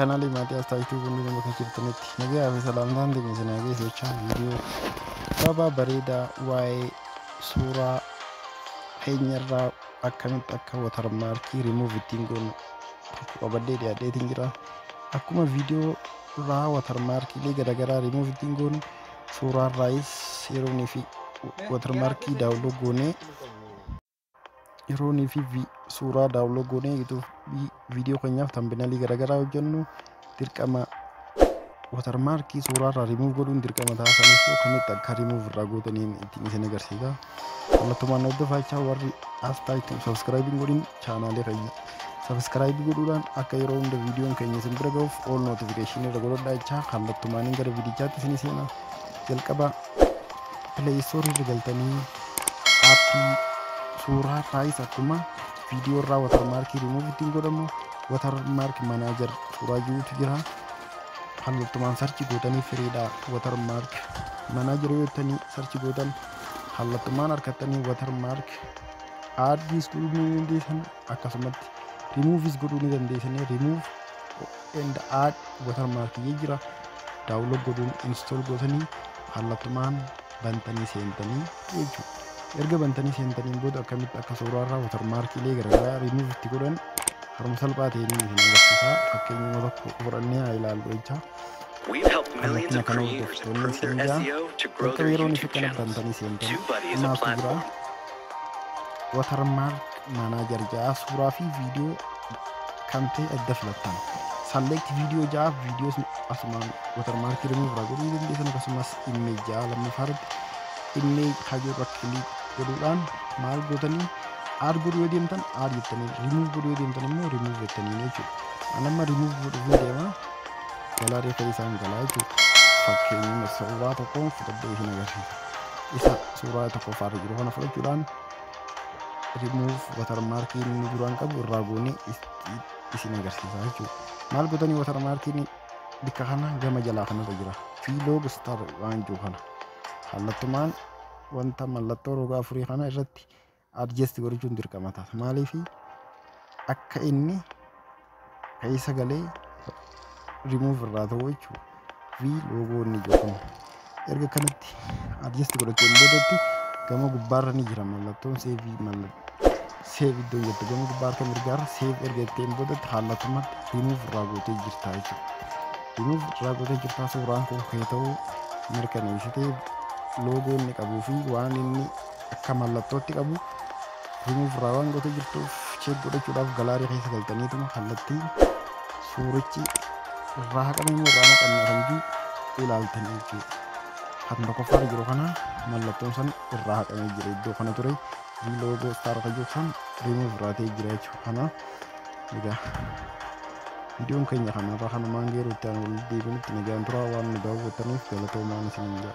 Chaanaalii maatii Asxaa hundi bakka jirtanitti nagaa fi salaamtaan teenya isin haa geessu jechaa, viidiyoo gabaabaa bareedaa waa'ee suuraa keenyarraa akkamitti akka watermarkii rimuuf ittiin goonu tokko qabadhee dhiyaadheetiin jira. Akkuma viidiyoo irraa watermarkiilee garaagaraa rimuuf ittiin goonu, suuraarraayis yeroonii fi watermarkii download goonee, yeroonii fi suuraa download goonee YouTube viidiyoo keenyaaf thumbnailii garaagaraa hojjennu, dirqama watermarkii suuraarraa rimuuf godhuun dirqama taasisaniif akkamitti akka rimuuf irraa gootaniin ittiin isin agarsiisa. Kallattumaan hordofaa. Warri asxaa ittiin subscribeiin godhin, chaanaalee keenya subscribe godhuudhaan akka yeroo hunda viidiyoon keenya isin bira ga'uuf all notificationii irra godhadhaa jechaa, kallattumaaniin gara viidichaatti isin seena. Jalqaba Play Storeii irra galtanii aappii suuraa irraayis akkuma viidiyoo irraa watermarkii rimuuf ittiin godhamu Watermark Manager suuraa jirutu jira. Kallattumaan search gootanii freedha Watermark Manager yoo jettanii search gootan, kallattumaan harkattanii watermark addiis godhuu ni dandeessan, akkasumatti rimuufis godhuu ni dandeessanii. Rimuuf and add watermark jira. Download godhuun install gootanii kallattumaan bantanii seentanii jechuudha. Erga bantanii seentaniin booda akkamitti akka suuraarraa watermarkiilee garaagaraa rimuuf itti godhan haruma salphaa ta'een isin agarsiisa. Fakkeenyuma tokko fudhannee haa ilaallu jecha. We've helped millions of creators improve their SEO to grow Jalqaba their yeroo inni YouTube akkana channels. Bantanii seentan TubeBuddy is a maaltu jira? Platform. Watermark Manager ja'a, suuraa fi viidiyoo kan ta'e adda filattan. Select video ja'a, viidiyoo asumaan watermarkii rimuuf irraa godhuu dandeessan. Akkasumas image ja'a, lammaffaa irratti image hajuu irra click godhuudhaan maal gootanii, add godhuu yoo deemtan add jettanii, rimuuf godhuu yoo deemtan immoo rimuuf jettanii jechuudha. An amma rimuuf godhuuf hin deema, gallery keessaan galaa jechuudha. Fakkeenyuma suuraa tokkoon fudhadhee isin agarsiisa. Isa suuraa tokkoffaarra jiru kana fudhachuudhaan rimuuf watermarkii inni duraan qabu irraa goonee isin agarsiisa jechuudha. Maal gootanii, watermarkiin bikka kana gama jalaa kanarra jira. V logo star waan jiru kana. Kallattumaan wanta mallattoo roga afurii kana irratti adjust godhachuun dirqama ta'a. Maaliif, akka inni keessa galee rimuuf irraa ta'u jechuudha. V logo inni jiru kun. Erga kanatti adjust godhachuun boodatti gama gubbaarra ni jira mallattoon saveii, mallattoo save iddoo jettu gama gubbaa harka mirgaarra. Save erga jetteen boodatti haallattumatti rimuuf irraa gootee jirta jechuudha. Rimuuf irraa gootee jirta. Suuraan kun kee ta'uu mirkaneessitee, logo inni qabuu fi waan inni akka mallattootti qabu rimuuf irraa waan gootee jirtuuf, check godhachuudhaaf gallery keessa galtaniituma kallattii suurichi irraa haqame immoo irraa naqamne kan jiru ilaaltanii jechuudha. Kan tokkoffaarra jiru kana mallattoon san irraa haqamee jira. Iddoo kana ture logo star kan jiru san rimuuf irraa ta'ee jira jechuudha. Kana egaa viidiyoon keenya kanarra kanumaan geeruutti aan walitti deebinutti nagaan turaa. Waan nu daawwattaniif galatoomaan isiniin jedha.